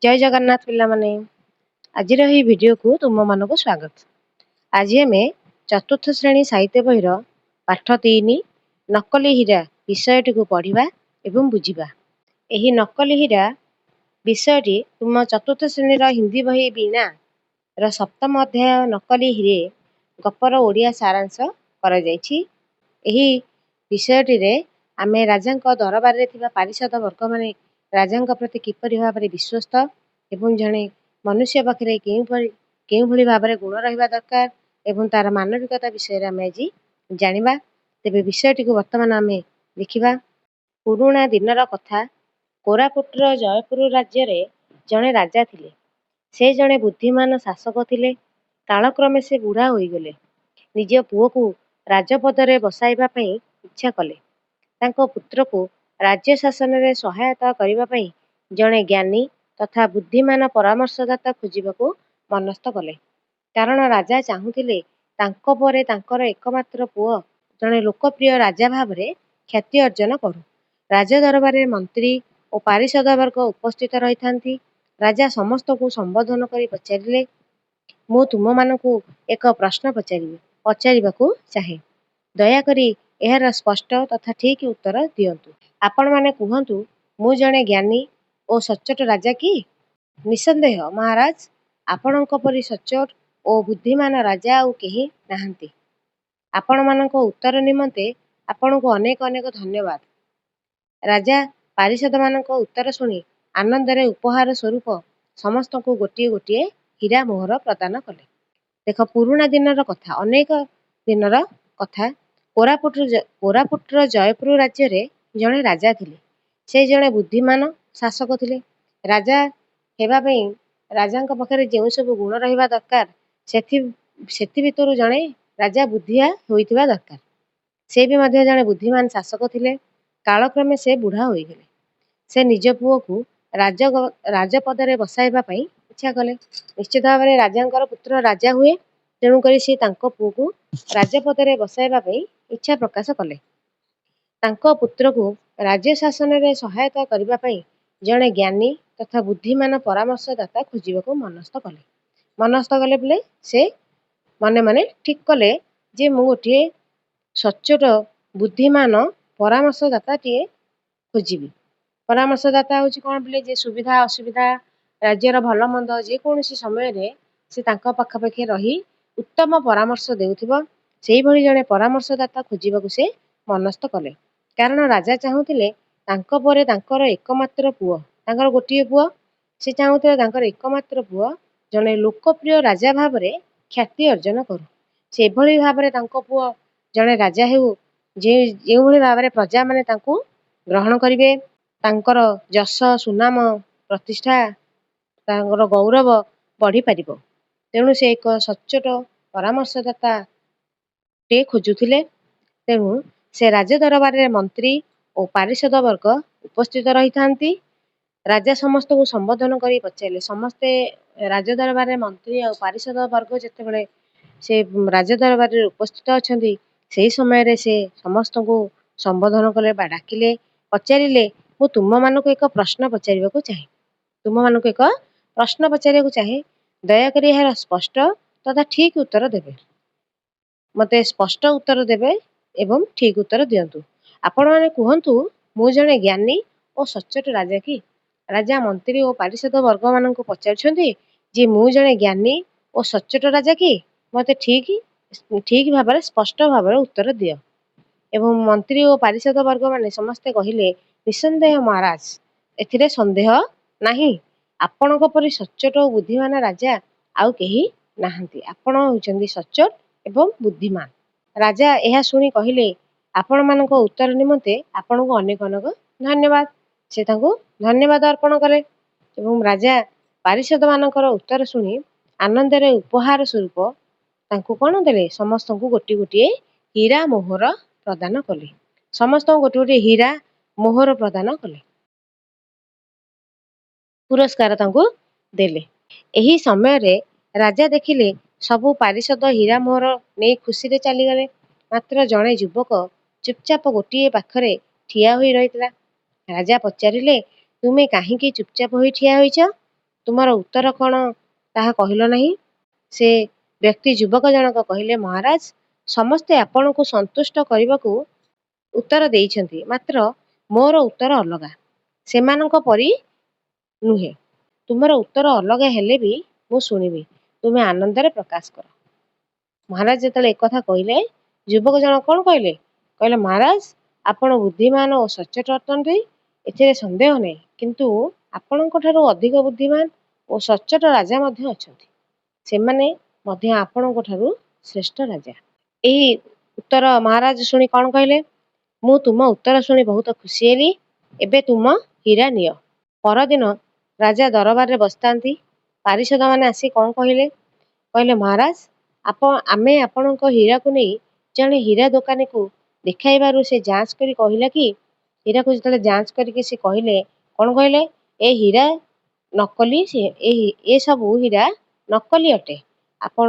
ଜୟ ଜଗନ୍ନାଥ ପିଲାମାନେ, ଆଜିର ଏହି ଭିଡ଼ିଓକୁ ତୁମମାନଙ୍କୁ ସ୍ୱାଗତ। ଆଜି ଆମେ ଚତୁର୍ଥ ଶ୍ରେଣୀ ସାହିତ୍ୟ ବହିର ପାଠ 3 ନକଲି ହୀରା ବିଷୟଟିକୁ ପଢ଼ିବା ଏବଂ ବୁଝିବା। ଏହି ନକଲି ହୀରା ବିଷୟଟି ତୁମ ଚତୁର୍ଥ ଶ୍ରେଣୀର ହିନ୍ଦୀ ବହି ବୀଣାର ସପ୍ତମ ଅଧ୍ୟାୟ ନକଲି ହୀରେ ଗପର ଓଡ଼ିଆ ସାରାଂଶ କରାଯାଇଛି। ଏହି ବିଷୟଟିରେ ଆମେ ରାଜାଙ୍କ ଦରବାରରେ ଥିବା ପାରିଷଦ ବର୍ଗମାନେ ରାଜାଙ୍କ ପ୍ରତି କିପରି ଭାବରେ ବିଶ୍ୱସ୍ତ ଏବଂ ଜଣେ ମନୁଷ୍ୟ ପାଖରେ କେଉଁଭଳି କେଉଁଭଳି ଭାବରେ ଗୁଣ ରହିବା ଦରକାର ଏବଂ ତାର ମାନବିକତା ବିଷୟରେ ଆମେ ଆଜି ଜାଣିବା। ତେବେ ବିଷୟଟିକୁ ବର୍ତ୍ତମାନ ଆମେ ଦେଖିବା। ପୁରୁଣା ଦିନର କଥା। କୋରାପୁଟର ଜୟପୁର ରାଜ୍ୟରେ ଜଣେ ରାଜା ଥିଲେ। ସେ ଜଣେ ବୁଦ୍ଧିମାନ ଶାସକ ଥିଲେ। କାଳକ୍ରମେ ସେ ବୁଢ଼ା ହୋଇଗଲେ। ନିଜ ପୁଅକୁ ରାଜପଦରେ ବସାଇବା ପାଇଁ ଇଚ୍ଛା କଲେ। ତାଙ୍କ ପୁତ୍ରକୁ ରାଜ୍ୟ ଶାସନରେ ସହାୟତା କରିବା ପାଇଁ ଜଣେ ଜ୍ଞାନୀ ତଥା ବୁଦ୍ଧିମାନ ପରାମର୍ଶଦାତା ଖୋଜିବାକୁ ମନସ୍ଥ କଲେ। କାରଣ ରାଜା ଚାହୁଁଥିଲେ ତାଙ୍କ ପରେ ତାଙ୍କର ଏକମାତ୍ର ପୁଅ ଜଣେ ଲୋକପ୍ରିୟ ରାଜା ଭାବରେ ଖ୍ୟାତି ଅର୍ଜନ କରୁ। ରାଜ ଦରବାରରେ ମନ୍ତ୍ରୀ ଓ ପାରିଷଦ ବର୍ଗ ଉପସ୍ଥିତ ରହିଥାନ୍ତି। ରାଜା ସମସ୍ତଙ୍କୁ ସମ୍ବୋଧନ କରି ପଚାରିଲେ, ମୁଁ ତୁମମାନଙ୍କୁ ଏକ ପ୍ରଶ୍ନ ପଚାରିବାକୁ ଚାହେଁ। ଦୟାକରି ଏହାର ସ୍ପଷ୍ଟ ତଥା ଠିକ୍ ଉତ୍ତର ଦିଅନ୍ତୁ। ଆପଣମାନେ କୁହନ୍ତୁ, ମୁଁ ଜଣେ ଜ୍ଞାନୀ ଓ ସଚ୍ଚୋଟ ରାଜା କି? ନିଃସନ୍ଦେହ ମହାରାଜ, ଆପଣଙ୍କ ପରି ସଚ୍ଚୋଟ ଓ ବୁଦ୍ଧିମାନ ରାଜା ଆଉ କେହି ନାହାନ୍ତି। ଆପଣମାନଙ୍କ ଉତ୍ତର ନିମନ୍ତେ ଆପଣଙ୍କୁ ଅନେକ ଅନେକ ଧନ୍ୟବାଦ। ରାଜା ପାରିଷଦମାନଙ୍କ ଉତ୍ତର ଶୁଣି ଆନନ୍ଦରେ ଉପହାର ସ୍ୱରୂପ ସମସ୍ତଙ୍କୁ ଗୋଟିଏ ଗୋଟିଏ ହୀରା ମୋହର ପ୍ରଦାନ କଲେ। ଦେଖ, ପୁରୁଣା ଦିନର କଥା, ଅନେକ ଦିନର କଥା। କୋରାପୁଟର ଜୟପୁର ରାଜ୍ୟରେ ଜଣେ ରାଜା ଥିଲେ। ସେ ଜଣେ ବୁଦ୍ଧିମାନ ଶାସକ ଥିଲେ। ରାଜା ହେବା ପାଇଁ ରାଜାଙ୍କ ପାଖରେ ଯେଉଁ ସବୁ ଗୁଣ ରହିବା ଦରକାର, ସେଥି ଭିତରୁ ଜଣେ ରାଜା ବୁଦ୍ଧିଆ ହୋଇଥିବା ଦରକାର। ସେ ବି ମଧ୍ୟ ଜଣେ ବୁଦ୍ଧିମାନ ଶାସକ ଥିଲେ। କାଳକ୍ରମେ ସେ ବୁଢ଼ା ହୋଇଗଲେ। ସେ ନିଜ ପୁଅକୁ ରାଜପଦରେ ବସାଇବା ପାଇଁ ଇଚ୍ଛା କଲେ। ନିଶ୍ଚିତ ଭାବରେ ରାଜାଙ୍କର ପୁତ୍ର ରାଜା ହୁଏ, ତେଣୁକରି ସେ ତାଙ୍କ ପୁଅକୁ ରାଜପଦରେ ବସାଇବା ପାଇଁ ଇଚ୍ଛା ପ୍ରକାଶ କଲେ। ତାଙ୍କ ପୁତ୍ରକୁ ରାଜ୍ୟ ଶାସନରେ ସହାୟତା କରିବା ପାଇଁ ଜଣେ ଜ୍ଞାନୀ ତଥା ବୁଦ୍ଧିମାନ ପରାମର୍ଶଦାତା ଖୋଜିବାକୁ ମନସ୍ଥ କଲେ। ମନସ୍ଥ କଲେ ବୋଲେ ସେ ମନେ ମନେ ଠିକ୍ କଲେ ଯେ ମୁଁ ଗୋଟିଏ ସଚ୍ଚୋଟ ବୁଦ୍ଧିମାନ ପରାମର୍ଶଦାତାଟିଏ ଖୋଜିବି। ପରାମର୍ଶଦାତା ହେଉଛି କ'ଣ ବୋଲେ, ଯେ ସୁବିଧା ଅସୁବିଧା, ରାଜ୍ୟର ଭଲ ମନ୍ଦ ଯେକୌଣସି ସମୟରେ ସେ ତାଙ୍କ ପାଖାପାଖି ରହି ଉତ୍ତମ ପରାମର୍ଶ ଦେଉଥିବ, ସେଇଭଳି ଜଣେ ପରାମର୍ଶଦାତା ଖୋଜିବାକୁ ସେ ମନସ୍ଥ କଲେ। କାରଣ ରାଜା ଚାହୁଁଥିଲେ ତାଙ୍କ ପରେ ତାଙ୍କର ଏକମାତ୍ର ପୁଅ, ତାଙ୍କର ଗୋଟିଏ ପୁଅ, ସେ ଚାହୁଁଥିଲେ ତାଙ୍କର ଏକମାତ୍ର ପୁଅ ଜଣେ ଲୋକପ୍ରିୟ ରାଜା ଭାବରେ ଖ୍ୟାତି ଅର୍ଜନ କରୁ। ସେଭଳି ଭାବରେ ତାଙ୍କ ପୁଅ ଜଣେ ରାଜା ହେଉ ଯେ ଯେଉଁଭଳି ଭାବରେ ପ୍ରଜାମାନେ ତାଙ୍କୁ ଗ୍ରହଣ କରିବେ, ତାଙ୍କର ଯଶ, ସୁନାମ, ପ୍ରତିଷ୍ଠା, ତାଙ୍କର ଗୌରବ ବଢ଼ିପାରିବ। ତେଣୁ ସେ ଏକ ସଚ୍ଚୋଟ ପରାମର୍ଶଦାତା ଟେ ଖୋଜୁଥିଲେ। ତେଣୁ ସେ ରାଜ ଦରବାରରେ ମନ୍ତ୍ରୀ ଓ ପାରିଷଦ ବର୍ଗ ଉପସ୍ଥିତ ରହିଥାନ୍ତି। ରାଜା ସମସ୍ତଙ୍କୁ ସମ୍ବୋଧନ କରି ପଚାରିଲେ। ସମସ୍ତେ ରାଜ ଦରବାରରେ ମନ୍ତ୍ରୀ ଆଉ ପାରିଷଦ ବର୍ଗ ଯେତେବେଳେ ସେ ରାଜ ଦରବାରରେ ଉପସ୍ଥିତ ଅଛନ୍ତି, ସେହି ସମୟରେ ସେ ସମସ୍ତଙ୍କୁ ସମ୍ବୋଧନ କଲେ ବା ଡାକିଲେ, ପଚାରିଲେ, ମୁଁ ତୁମମାନଙ୍କୁ ଏକ ପ୍ରଶ୍ନ ପଚାରିବାକୁ ଚାହେଁ। ତୁମମାନଙ୍କୁ ଏକ ପ୍ରଶ୍ନ ପଚାରିବାକୁ ଚାହେଁ। ଦୟାକରି ଏହାର ସ୍ପଷ୍ଟ ତଥା ଠିକ୍ ଉତ୍ତର ଦେବେ। ମୋତେ ସ୍ପଷ୍ଟ ଉତ୍ତର ଦେବେ ଏବଂ ଠିକ୍ ଉତ୍ତର ଦିଅନ୍ତୁ। ଆପଣମାନେ କୁହନ୍ତୁ, ମୁଁ ଜଣେ ଜ୍ଞାନୀ ଓ ସଚ୍ଚୋଟ ରାଜା କି? ରାଜା ମନ୍ତ୍ରୀ ଓ ପାରିଷଦ ବର୍ଗମାନଙ୍କୁ ପଚାରୁଛନ୍ତି ଯେ ମୁଁ ଜଣେ ଜ୍ଞାନୀ ଓ ସଚ୍ଚୋଟ ରାଜା କି? ମୋତେ ଠିକ୍ ଠିକ୍ ଭାବରେ, ସ୍ପଷ୍ଟ ଭାବରେ ଉତ୍ତର ଦିଅ। ଏବଂ ମନ୍ତ୍ରୀ ଓ ପାରିଷଦ ବର୍ଗମାନେ ସମସ୍ତେ କହିଲେ, ନିଃସନ୍ଦେହ ମହାରାଜ, ଏଥିରେ ସନ୍ଦେହ ନାହିଁ। ଆପଣଙ୍କ ପରି ସଚ୍ଚୋଟ ଓ ବୁଦ୍ଧିମାନ ରାଜା ଆଉ କେହି ନାହାନ୍ତି। ଆପଣ ହେଉଛନ୍ତି ସଚ୍ଚୋଟ ଏବଂ ବୁଦ୍ଧିମାନ। ରାଜା ଏହା ଶୁଣି କହିଲେ, ଆପଣମାନଙ୍କ ଉତ୍ତର ନିମନ୍ତେ ଆପଣଙ୍କୁ ଅନେକ ଅନେକ ଧନ୍ୟବାଦ। ସେ ତାଙ୍କୁ ଧନ୍ୟବାଦ ଅର୍ପଣ କଲେ ଏବଂ ରାଜା ପାରିଷଦମାନଙ୍କର ଉତ୍ତର ଶୁଣି ଆନନ୍ଦରେ ଉପହାର ସ୍ୱରୂପ ତାଙ୍କୁ କ'ଣ ଦେଲେ? ସମସ୍ତଙ୍କୁ ଗୋଟିଏ ଗୋଟିଏ ହୀରା ମୋହର ପ୍ରଦାନ କଲେ। ସମସ୍ତଙ୍କୁ ଗୋଟିଏ ଗୋଟିଏ ହୀରା ମୋହର ପ୍ରଦାନ କଲେ, ପୁରସ୍କାର ତାଙ୍କୁ ଦେଲେ। ଏହି ସମୟରେ ରାଜା ଦେଖିଲେ, ସବୁ ପାରିଷଦ ହୀରା ମୋହର ନେଇ ଖୁସିରେ ଚାଲିଗଲେ, ମାତ୍ର ଜଣେ ଯୁବକ ଚୁପଚାପ ଗୋଟିଏ ପାଖରେ ଠିଆ ହୋଇ ରହିଥିଲା। ରାଜା ପଚାରିଲେ, ତୁମେ କାହିଁକି ଚୁପଚାପ ହୋଇ ଠିଆ ହୋଇଛ? ତୁମର ଉତ୍ତର କ'ଣ ତାହା କହିଲ ନାହିଁ? ସେ ବ୍ୟକ୍ତି ଯୁବକ ଜଣକ କହିଲେ, ମହାରାଜ, ସମସ୍ତେ ଆପଣଙ୍କୁ ସନ୍ତୁଷ୍ଟ କରିବାକୁ ଉତ୍ତର ଦେଇଛନ୍ତି, ମାତ୍ର ମୋର ଉତ୍ତର ଅଲଗା, ସେମାନଙ୍କ ପରି ନୁହେଁ। ତୁମର ଉତ୍ତର ଅଲଗା ହେଲେ ବି ମୁଁ ଶୁଣିବି, ତୁମେ ଆନନ୍ଦରେ ପ୍ରକାଶ କର। ମହାରାଜ ଯେତେବେଳେ ଏକଥା କହିଲେ, ଯୁବକ ଜଣକ କ'ଣ କହିଲେ? କହିଲେ, ମହାରାଜ, ଆପଣ ବୁଦ୍ଧିମାନ ଓ ସଚ୍ଚୋଟ ଅଟନ୍ତି, ଏଥିରେ ସନ୍ଦେହ ନାହିଁ। କିନ୍ତୁ ଆପଣଙ୍କ ଠାରୁ ଅଧିକ ବୁଦ୍ଧିମାନ ଓ ସଚ୍ଚୋଟ ରାଜା ମଧ୍ୟ ଅଛନ୍ତି। ସେମାନେ ମଧ୍ୟ ଆପଣଙ୍କ ଠାରୁ ଶ୍ରେଷ୍ଠ ରାଜା। ଏହି ଉତ୍ତର ମହାରାଜ ଶୁଣି କ'ଣ କହିଲେ? ମୁଁ ତୁମ ଉତ୍ତର ଶୁଣି ବହୁତ ଖୁସି ହେଲି। ଏବେ ତୁମ ହୀରା ନିଅ। ପରଦିନ ରାଜା ଦରବାରରେ ବସିଥାନ୍ତି। ପାରିଷଦମାନେ ଆସି କ'ଣ କହିଲେ? କହିଲେ, ମହାରାଜ, ଆମେ ଆପଣଙ୍କ ହୀରାକୁ ନେଇ ଜଣେ ହୀରା ଦୋକାନୀକୁ ଦେଖାଇବାରୁ ସେ ଯାଞ୍ଚ କରି କହିଲା କି, ହୀରାକୁ ଯେତେବେଳେ ଯାଞ୍ଚ କରିକି ସେ କହିଲେ, କ'ଣ କହିଲେ? ଏ ହୀରା ନକଲି, ଏସବୁ ହୀରା ନକଲି ଅଟେ। ଆପଣ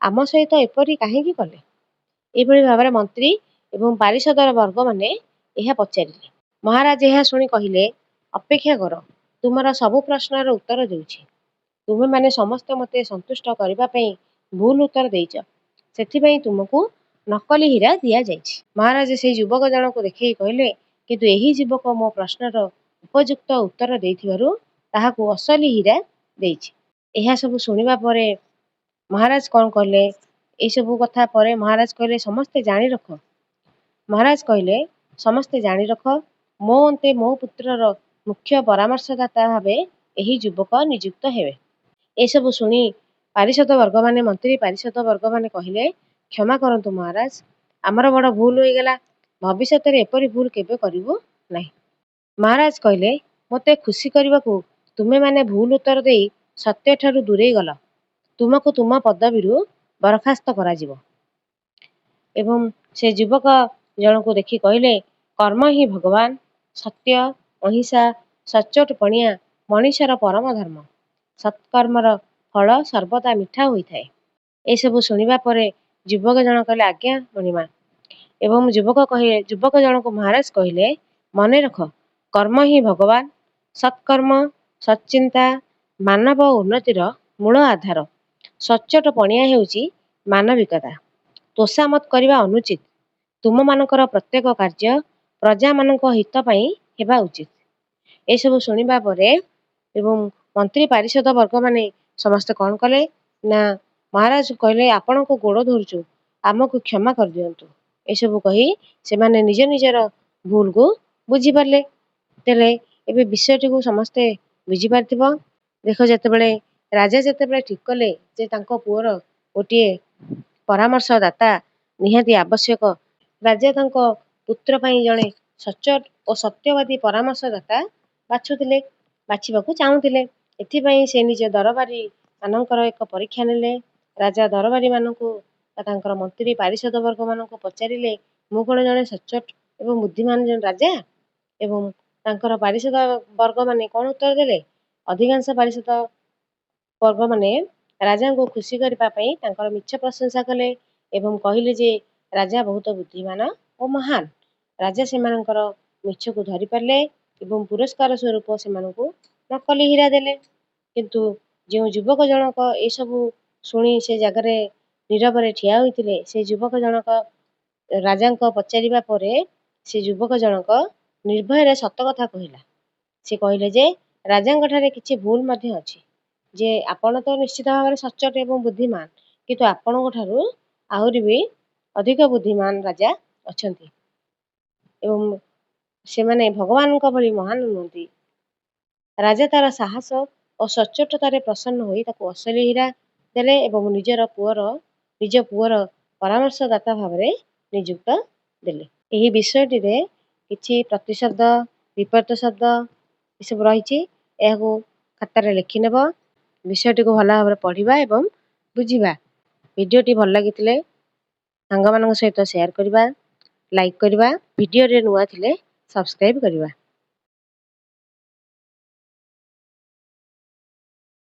ଆମ ସହିତ ଏପରି କାହିଁକି କଲେ? ଏହିଭଳି ଭାବରେ ମନ୍ତ୍ରୀ ଏବଂ ପାରିଷଦର ବର୍ଗମାନେ ଏହା ପଚାରିଲେ। ମହାରାଜ ଏହା ଶୁଣି କହିଲେ, ଅପେକ୍ଷା କର, ତୁମର ସବୁ ପ୍ରଶ୍ନର ଉତ୍ତର ଦେଉଛି। ତୁମେମାନେ ସମସ୍ତେ ମୋତେ ସନ୍ତୁଷ୍ଟ କରିବା ପାଇଁ ଭୁଲ ଉତ୍ତର ଦେଇଛ, ସେଥିପାଇଁ ତୁମକୁ ନକଲି ହୀରା ଦିଆଯାଇଛି। ମହାରାଜ ସେହି ଯୁବକ ଜଣକୁ ଦେଖେଇ କହିଲେ, କିନ୍ତୁ ଏହି ଯୁବକ ମୋ ପ୍ରଶ୍ନର ଉପଯୁକ୍ତ ଉତ୍ତର ଦେଇଥିବାରୁ ତାହାକୁ ଅସଲି ହୀରା ଦେଇଛି। ଏହା ସବୁ ଶୁଣିବା ପରେ ମହାରାଜ କ'ଣ କଲେ? ଏସବୁ କଥା ପରେ ମହାରାଜ କହିଲେ, ସମସ୍ତେ ଜାଣି ରଖ। ମହାରାଜ କହିଲେ, ସମସ୍ତେ ଜାଣି ରଖ, ମୋ ଅନ୍ତେ ମୋ ପୁତ୍ରର ମୁଖ୍ୟ ପରାମର୍ଶଦାତା ଭାବେ ଏହି ଯୁବକ ନିଯୁକ୍ତ ହେବେ। ଏସବୁ ଶୁଣି ପାରିଷଦ ବର୍ଗମାନେ, ମନ୍ତ୍ରୀ ପାରିଷଦ ବର୍ଗମାନେ କହିଲେ, କ୍ଷମା କରନ୍ତୁ ମହାରାଜ, ଆମର ବଡ଼ ଭୁଲ ହୋଇଗଲା। ଭବିଷ୍ୟତରେ ଏପରି ଭୁଲ କେବେ କରିବୁ ନାହିଁ। ମହାରାଜ କହିଲେ, ମୋତେ ଖୁସି କରିବାକୁ ତୁମେମାନେ ଭୁଲ ଉତ୍ତର ଦେଇ ସତ୍ୟଠାରୁ ଦୂରେଇ ଗଲ। ତୁମକୁ ତୁମ ପଦବୀରୁ ବରଖାସ୍ତ କରାଯିବ। ଏବଂ ସେ ଯୁବକ ଜଣକୁ ଦେଖି କହିଲେ, କର୍ମ ହିଁ ଭଗବାନ, ସତ୍ୟ, ଅହିଂସା, ସଚ୍ଚୋଟ ପଣିଆ ମଣିଷର ପରମ ଧର୍ମ। ସତ୍କର୍ମର ଫଳ ସର୍ବଦା ମିଠା ହୋଇଥାଏ। ଏସବୁ ଶୁଣିବା ପରେ ଯୁବକ ଜଣ କହିଲେ, ଆଜ୍ଞା ମଣିମା। ଏବଂ ଯୁବକ ଜଣକୁ ମହାରାଜ କହିଲେ, ମନେ ରଖ, କର୍ମ ହିଁ ଭଗବାନ, ସତ୍କର୍ମ, ସତ୍ଚିନ୍ତା ମାନବ ଉନ୍ନତିର ମୂଳ ଆଧାର। ସଚ୍ଚୋଟ ପଣିଆ ହେଉଛି ମାନବିକତା। ତୋଷାମତ କରିବା ଅନୁଚିତ। ତୁମମାନଙ୍କର ପ୍ରତ୍ୟେକ କାର୍ଯ୍ୟ ପ୍ରଜାମାନଙ୍କ ହିତ ପାଇଁ ହେବା ଉଚିତ। ଏସବୁ ଶୁଣିବା ପରେ ଏବଂ ମନ୍ତ୍ରୀ ପାରିଷଦ ବର୍ଗମାନେ ସମସ୍ତେ କ'ଣ କଲେ ନା ମହାରାଜ କହିଲେ, ଆପଣଙ୍କ ଗୋଡ଼ ଧରୁଛୁ, ଆମକୁ କ୍ଷମା କରିଦିଅନ୍ତୁ। ଏସବୁ କହି ସେମାନେ ନିଜ ନିଜର ଭୁଲକୁ ବୁଝିପାରିଲେ। ତେବେ ଏବେ ବିଷୟଟିକୁ ସମସ୍ତେ ବୁଝିପାରିଥିବ। ଦେଖ, ଯେତେବେଳେ ରାଜା ଯେତେବେଳେ ଠିକ କଲେ ଯେ ତାଙ୍କ ପୁଅର ଗୋଟିଏ ପରାମର୍ଶଦାତା ନିହାତି ଆବଶ୍ୟକ, ରାଜା ତାଙ୍କ ପୁତ୍ର ପାଇଁ ଜଣେ ସଚ୍ଚୋଟ ଓ ସତ୍ୟବାଦୀ ପରାମର୍ଶଦାତା ବାଛୁଥିଲେ, ବାଛିବାକୁ ଚାହୁଁଥିଲେ। ଏଥିପାଇଁ ସେ ନିଜ ଦରବାରୀ ମାନଙ୍କର ଏକ ପରୀକ୍ଷା ନେଲେ। ରାଜା ଦରବାରୀମାନଙ୍କୁ ବା ତାଙ୍କର ମନ୍ତ୍ରୀ ପାରିଷଦ ବର୍ଗମାନଙ୍କୁ ପଚାରିଲେ, ମୁଁ କ'ଣ ଜଣେ ସଚ୍ଚୋଟ ଏବଂ ବୁଦ୍ଧିମାନ ଜଣେ ରାଜା? ଏବଂ ତାଙ୍କର ପାରିଷଦ ବର୍ଗମାନେ କ'ଣ ଉତ୍ତର ଦେଲେ? ଅଧିକାଂଶ ପାରିଷଦ ବର୍ଗମାନେ ରାଜାଙ୍କୁ ଖୁସି କରିବା ପାଇଁ ତାଙ୍କର ମିଛ ପ୍ରଶଂସା କଲେ ଏବଂ କହିଲେ ଯେ ରାଜା ବହୁତ ବୁଦ୍ଧିମାନ ଓ ମହାନ। ରାଜା ସେମାନଙ୍କର ମିଛକୁ ଧରିପାରିଲେ ଏବଂ ପୁରସ୍କାର ସ୍ୱରୂପ ସେମାନଙ୍କୁ ନକଲି ହୀରା ଦେଲେ। କିନ୍ତୁ ଯେଉଁ ଯୁବକ ଜଣକ ଏସବୁ ଶୁଣି ସେ ଜାଗାରେ ନୀରବରେ ଠିଆ ହୋଇଥିଲେ, ସେ ଯୁବକ ଜଣକ ରାଜାଙ୍କ ପଚାରିବା ପରେ ସେ ଯୁବକ ଜଣକ ନିର୍ଭୟରେ ସତ କଥା କହିଲା। ସେ କହିଲେ ଯେ ରାଜାଙ୍କ ଠାରେ କିଛି ଭୁଲ ମଧ୍ୟ ଅଛି, ଯେ ଆପଣ ତ ନିଶ୍ଚିତ ଭାବରେ ସଚ୍ଚୋଟ ଏବଂ ବୁଦ୍ଧିମାନ, କିନ୍ତୁ ଆପଣଙ୍କ ଠାରୁ ଆହୁରି ବି ଅଧିକ ବୁଦ୍ଧିମାନ ରାଜା ଅଛନ୍ତି ଏବଂ ସେମାନେ ଭଗବାନଙ୍କ ଭଳି ମହାନ ନୁହନ୍ତି। ରାଜା ତାର ସାହସ ଓ ସଚ୍ଚୋଟତାରେ ପ୍ରସନ୍ନ ହୋଇ ତାକୁ ଅସଲି ହୀରା ଦେଲେ ଏବଂ ନିଜ ପୁଅର ପରାମର୍ଶଦାତା ଭାବରେ ନିଯୁକ୍ତ ଦେଲେ। ଏହି ବିଷୟଟିରେ କିଛି ପ୍ରତିଶବ୍ଦ, ବିପରୀତ ଶବ୍ଦ ଏସବୁ ରହିଛି। ଏହାକୁ ଖାତାରେ ଲେଖିନେବ। ବିଷୟଟିକୁ ଭଲ ଭାବରେ ପଢ଼ିବା ଏବଂ ବୁଝିବା। ଭିଡ଼ିଓଟି ଭଲ ଲାଗିଥିଲେ ସାଙ୍ଗମାନଙ୍କ ସହିତ ସେୟାର କରିବା, ଲାଇକ୍ କରିବା, ଭିଡ଼ିଓରେ ନୂଆ ଥିଲେ ସବସ୍କ୍ରାଇବ୍ କରିବା।